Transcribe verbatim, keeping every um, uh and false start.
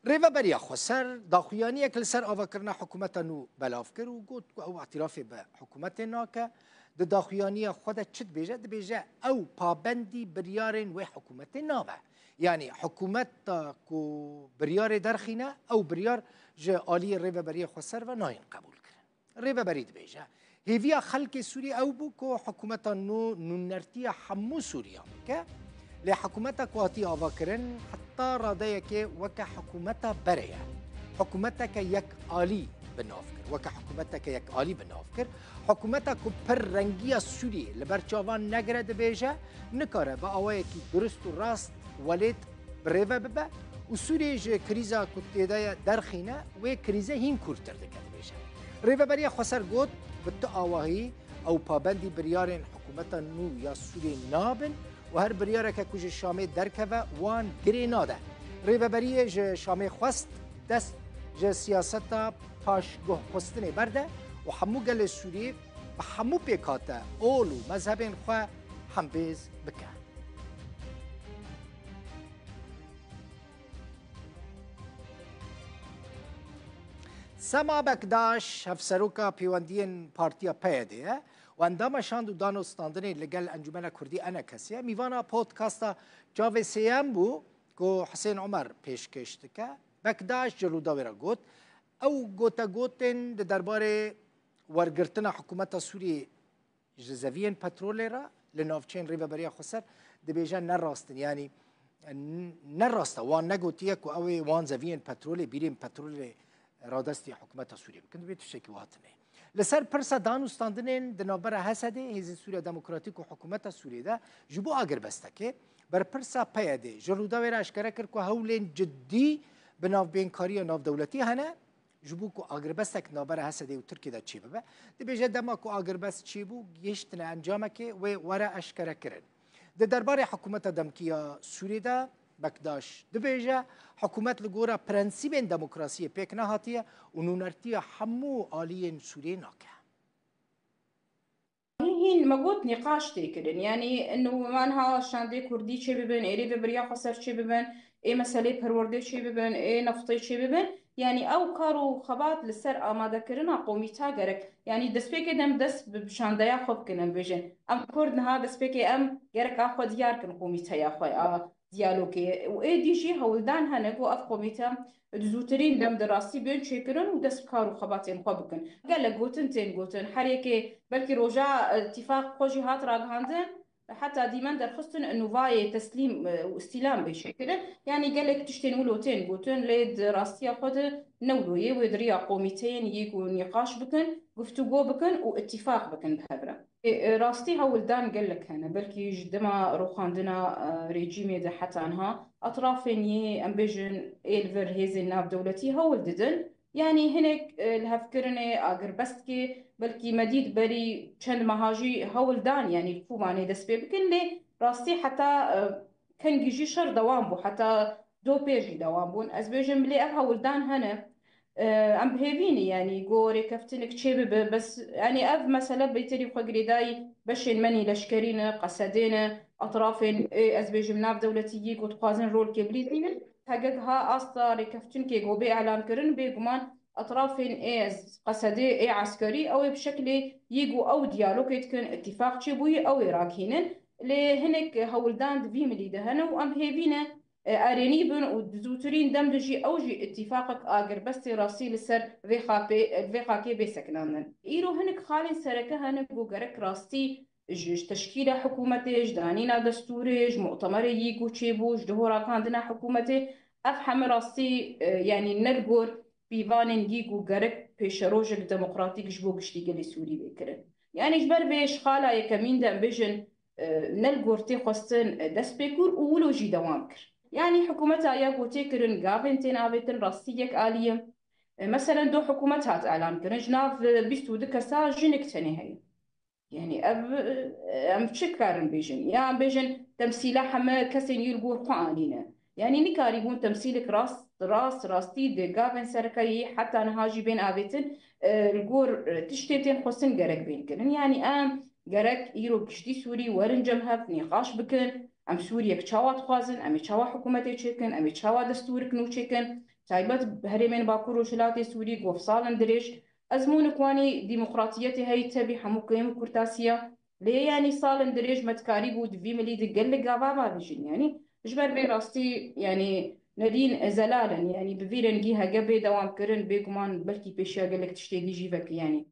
Rêveberiya Xweser daxuyaniyek li ser avakirina hikûmeta nû belav kir û got ku ew îtirafê bi hikûmetê nake. Di daxuyaniya xwe de çi dibêje? Dibêje ew pabendî biryarên wê hikûmetê nabe. Yanî hikûmeta ku biryarê derxîne, ew biryar ji aliyê Rêveberiya Xweser ve nayên qebûlkirin. Rêveberî dibêje, hêviya xelkê Sûriyê ew bû ku hikûmeta nû nûnertiya hemû Sûriyan bike. Lê hikûmeta ku hatiye avakirin heta radeyekê weke hikûmeta berê ye. Hikûmeteke yekalî bi nav kir. Weke hikûmeteke yekalî bi nav kir. Hikûmeta ku pir rengiya Sûriyê li ber çavan negire dibêje, nikare bi awayekî durust û rast welêt bi rê ve bibe û Sûriyê ji krîza ku tê de ye derxîne, wê krîze hîn kûrtir dike, dibêje. Rêveberiya Xweser got, bi tu awahî ew pabendî biryarên hikûmeta nû ya Sûriyê nabin û her biryareke ku ji Şamê derkeve wan girê nade. Rêveberiyê ji Şamê xwest dest ji siyaseta paşguhxistinê berde û hemû gelê Sûriyê bi hemû pêkhate, ol û mezhebên xwe hembêz bike. Sema Bekdaş, hevseroka pêwendiyên Partiya P Y D'ê ye û endama şand û danûstandinê li gel Encûmena Kurdî, ENKSê ye. Mîvana podcasta Çavê Sêyem bû ku Hisên Omer pêşkêş dike. Bekdaş ji Rûdawê re got, ew gotegotên di derbarê wergirtina hikûmeta Sûriyê ji zeviyên petrolê re li navçeyên Rêveberiya Xweser dibêje ne rast in. Yanî n-, ne rast e. Wan negotiye ku ew ê wan zeviyên petrolê, bîrên petrolê radestî hikûmeta Sûriyê bikin. Divê tiştekî wiha tune. Li ser pirsa danûstandinên di navbera H S D'ê, Hêzên Sûriya Demokratîk û hikûmeta Sûriyê de ji bo agirbestekê, berpirsa P Y D'ê ji Rûdawê re eşkere kir ku hewlên cidî bi navbênkariya navdewletî hene. Ji bo ku agirbestek navbera H S D'ê û Tirkiyê de çêbibe, dibêje dema ku agirbest çêbû, gihiştine encamekê wê were eşkerekirin. Di derbarê hikûmeta demkî ya Sûriyê de Bekdaş dibêje, hikûmet li gora prensîbên demokrasiyê pêk nehatiye û nûnertiya hemû aliyên Sûriyê nake. Hîn me got nîqaş tê kirin. Yanî inu van ha şandê kurdî çê bibin, ê rêveberiya Xweser çê bibin, ê meselê perwerdê çê bibin, ê neftê çê bibin. Yanî ew kar û xebat li ser amadekirina komîta gerek. Yanî destpêkê dem dest bi şandeya xwe bikin, em bêjin. Em kurd niha destpêkê em gerek a xwe diyar kin komîteya xwe a diyalogê. Û êdî jî hewldan hene ku ev komîte di zûtirîn dem de rastî bên çêkirin û dest bi kar û xebatên xwe bikin. Gelek gotin tên gotin, her yekê belkî roja, e, tîfaq xwe jî hat ragihandin, heta dîmen derxistin nûvayê teslîm, e, û îstîlam bê çêkirin. Yanî gelek tiştên wilo tên gotin, lê di rastiya xwe de ne wilo ye, wê di riya komîteyên yê ku nîqaş bikin, guftûgo bikin û îtîfaq bikin bi hev re. Ê, e, rastî hewldan gelek hene. Belkî ji dema rûxandina, e, rejîmê de heta niha etrafên yê, em bêjin, ê li vir hêzên navdewletî hewl didin. Yanî hinek, e, lihevkirinê, agirbestkê, belkî me dît berî çend meha jî hewl dan, yanî li Kobanê dest pê bikin, lê rastî heta, e, kengî jî şer dewam bû, heta do pêr jî dewam bûn. Ez bêjim, lê ev hewldan hene. E, em bi hêvî ne, yanî, ku rêkeftinek çêbibe, bes, yanî, ev mesele bêterî xwe girêdayî beşên me nî leşkerî ne, Qesedê ne, etrafên ê, ez bêjim, navdewletî yê ku dixwazin rolkê bilîzînin. Hege ha asta rêkeftinkê ku bê elankirin, bêguman etrafên ê ez Qesedê ê eskerî, ew ê bi şeklê yê ku ew diyalogê dikin, îtîfaq çêbûyî, ew ê rakînin. Lê hinek hewldan di vî milî de hene û em hêvî ne, e, erênî bin û di zûtirîn dem de jî ew jî îtîfaqek agirbestê rastî li ser vê xapê, vê xakê bê sekinandin. Îro hinek xalên sereke hene ku gerek rastî ji, ji teşkîla hikûmetê, ji danîna destûrê, ji mutemerê yî ku çêbû, ji dihora rakandina hikûmetê, ev heme rastî, e, yanî ne li gor pîvanên yî ku gerek pêşerojek demokratîk ji bo giştî gelê Sûrî bê kirin. Yanî ji ber vê ji xala yekemîn de em bêjin, e, ne li gor tê xwestin, e, dest pê kir û wilo jî dewam kir. Yanî hikûmeta ya ku tê kirin, gavên tên avêtin rastî yek alî ye. E, meselen do hikûmet hat elan kirin, ji nav, e, bîst û du kesa jinek tenê heye. Yanî ev, e, em çi karin bêjin? Ya em bêjin temsîla heme kesên yê li gor xwe anîne. Yanî nikarîbûn temsîlek rast, rast, rastî di gavên sereke yê heta niha jî bên avêtin, e, li gor, e, tiştên tên xwestin gerek bên kirin. Yanî em gerek îro giştî Sûrî werin cem hev nîqaş bikin. Em Sûriyek çawa dixwazin? Em ê çawa hikûmetê çêkin? Em ê çawa destûrik nû çêkin? Taybet herêmên Bakur Rojhilatê Sûrî gof salin dirêj, ezmûnik wanî demokratiyetê heyî tevî hemû kêm û kurtasiya. Lê yanî salin dirêj me dikarî bû di vî milî di gelek gava bavêjin. Yanî ji ber vê rastî yanî nerîn zelal in. Yanî bi vî rengî hege bê dewam kirin, bêguman belkî pêşiya gelek tiştê dî jî vekiriyanî.